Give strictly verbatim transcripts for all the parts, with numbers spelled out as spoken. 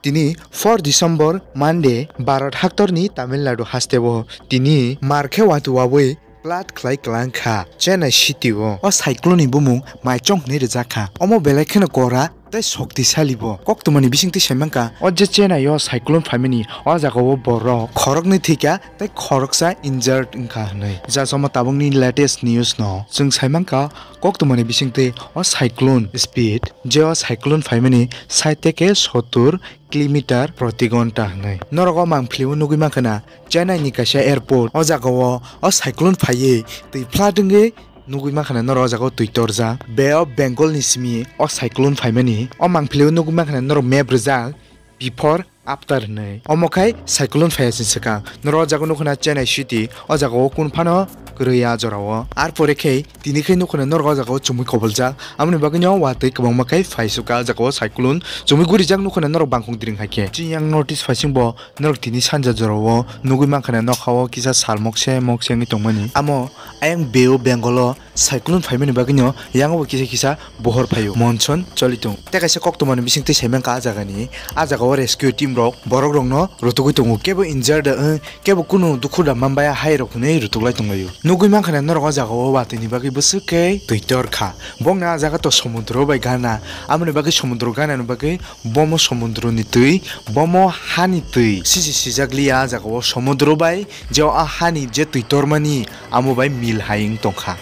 Tini four December Monday Bharat haktorni Tamil Nadu hasteo tini mar khe watwi wabwi plat khlai kwlang kha Chennai city o. O cyclone ni bumung Maichong hinwi rijak kha. Omo belai kheno kora tei shoktisali bo. Koktwmani bisingtwi sai mankha, o je Chennai o cyclone phaimani o jagao borok khoroknwi thwikha tei khoroksa injured wngkha hwnwi. Jajama tabukni latest news no chwng sai mankha, koktwmani bisingtwi o cyclone speed, je o cyclone phaimani sait teke sottur kilometer proti ghonta hwnwi. Norok o mangpili o nugwi mankha na, Chennai ni kaisa airport, o jagao o cyclone phaiwi twi flood wngwi nugwi mankha na norok o jagao twi torjak. Bay of Bengal ni simi o cyclone phaimani o mangpili o nugwi mankha na norok map rijak before after hwnwi. Omo khai cyclone phaiya sini swkang. Norok o jaga nukho na Chennai city, o jaga o kun phano kwrwi a jora o. Ar pore khe tini khe nukho na norok o jaga o chumui koboljak. Aboni bagwi no watwi kwbangma khai phai swkang, o jaga o cyclone chumui gurijak nukho na norok bangkong diring hai khe. Chini yang notice phaising bo norok tini sanja jora o nugwi mankha na nokha o kisa sal mokse mokse wngwi tongmani. Amo ayang Bay of Bengal o cyclone phaimani bagwino yango bo kisa kisa bohor phaio, monsoon choli tongo. Tei kaisa koktwmani bisingtwi sai mankha ah jagani, ah jagao rescue team rok borok rokno rwtugwi tongo, kebo injured da wng, kebo kunu dukhu da manbaya hai rok hinwi rwtuklai tonglaio. Nugwi mankha na norok ah jagao watwini bagwi bwswk khe twi torkha. Bongni ah jaga to somudro bai gana, aboni bagwi somudro ganani bagwi bomo somudroni twi, bomo hani twi sisi sijakliya ah jagao somudro bai. Je o ah hani je twi tormani amo bai mil hai wng tongkha.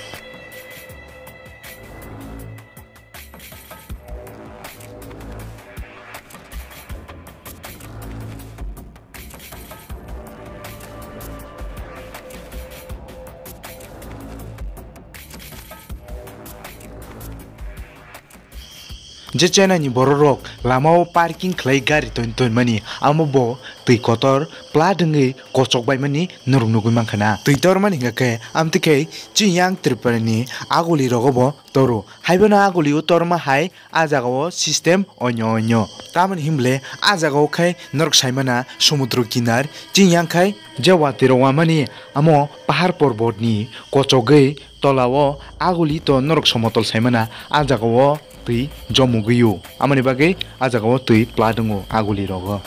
Je Chennai ni borok rok lama o parking khlai gari ton ton mani, amo bo twi kotor plat wngwi kochok bai mani norok nugwi mankha na. Twi tor mani hingkha khe amtwi khe chini yang Tripura ni aguli rogo bo toro. Haibono aguli o torma hai ah jagao system onyo onyo. Tamoni hinble ah jagao khai norok saimana somudro kinar chini yang khai je watwi rok wamani amo pahar porbot ni kochogwi tola o aguli to norok somotol saimana ah jagao twi jomogwi o. Amoni bagwi ah jagao twi plat wngo aguli rogo.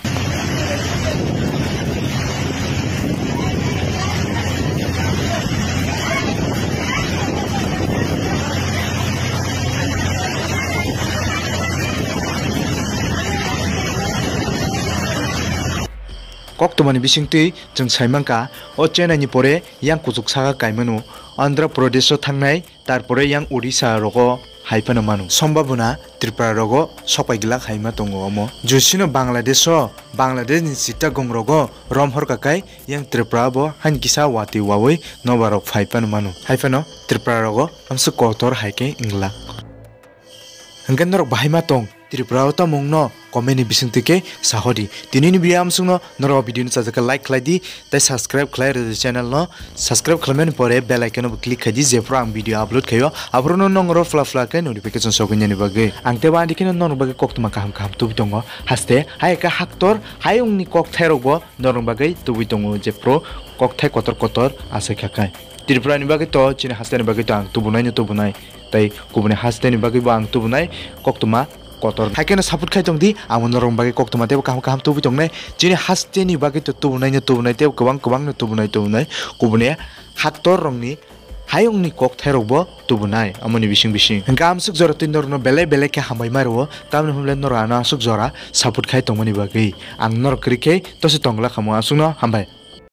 Koktwmani bisingtwi chwng sai mankha, o Chennai ni pore yang kuchuk saka kaimano Andhra Pradesh o thangnai. Tarpore yang Odisha rogo hai phano mano. Sombhabona Tripura rogo sokpai glak hai ma tongo omo. Josino Bangladesh o, Bangladesh ni Chittagong rogo rom horka kai yang Tripura bo haini kisa watwi wawi nobar rok phai phano mano. Hai phano Tripura rogo amswk kotor hai khe wngla. Hwnkhe norok bahai ma tong? Tripura o tamo wngno comment ni bisingtwi khe sahodi. Tini ni video amsukno norok video no chajak khe like khlai di tei subscribe khlai rw di channel no. Subscribe khlaimani pore bell icon no bo click khai di, jephru ang video upload khaio aphuru no nongro phla phla khe notification sogwi nani bagwi. Ang tei bo ani kheno norok bagwi koktwma kaham kaham tubui tongo. Haste hai khe haktor hayung ni kokthai rok bo norok bagwi tubui tongo, jephru kokthai kotor kotor asai kha khai. Tripura ni bagwi to, chini haste ni bagwi to ang tubunai no tubunai. Tei kubuni haste ni bagwi bo ang tubunai koktwma kotor. Hai kheno support khai tong di, amo norok bagwi koktwma tei bo kaham kaham tubui tongnai. Chini haste ni bagwi to tubunai no tubunai, tei kwbang kwbang no tubunai tubunai. Kubuni haktor rok ni hayung ni kokthai rok bo tubunai, amoni bising bising. Hwnkhe amswk jora twi norok no belai belai khe hambai ma rwo, tamni hwnle norok ano aswk jora support khai tongmani bagwi. Ang norok kwrwi khe tosi tongla khamu, aswk no hambai.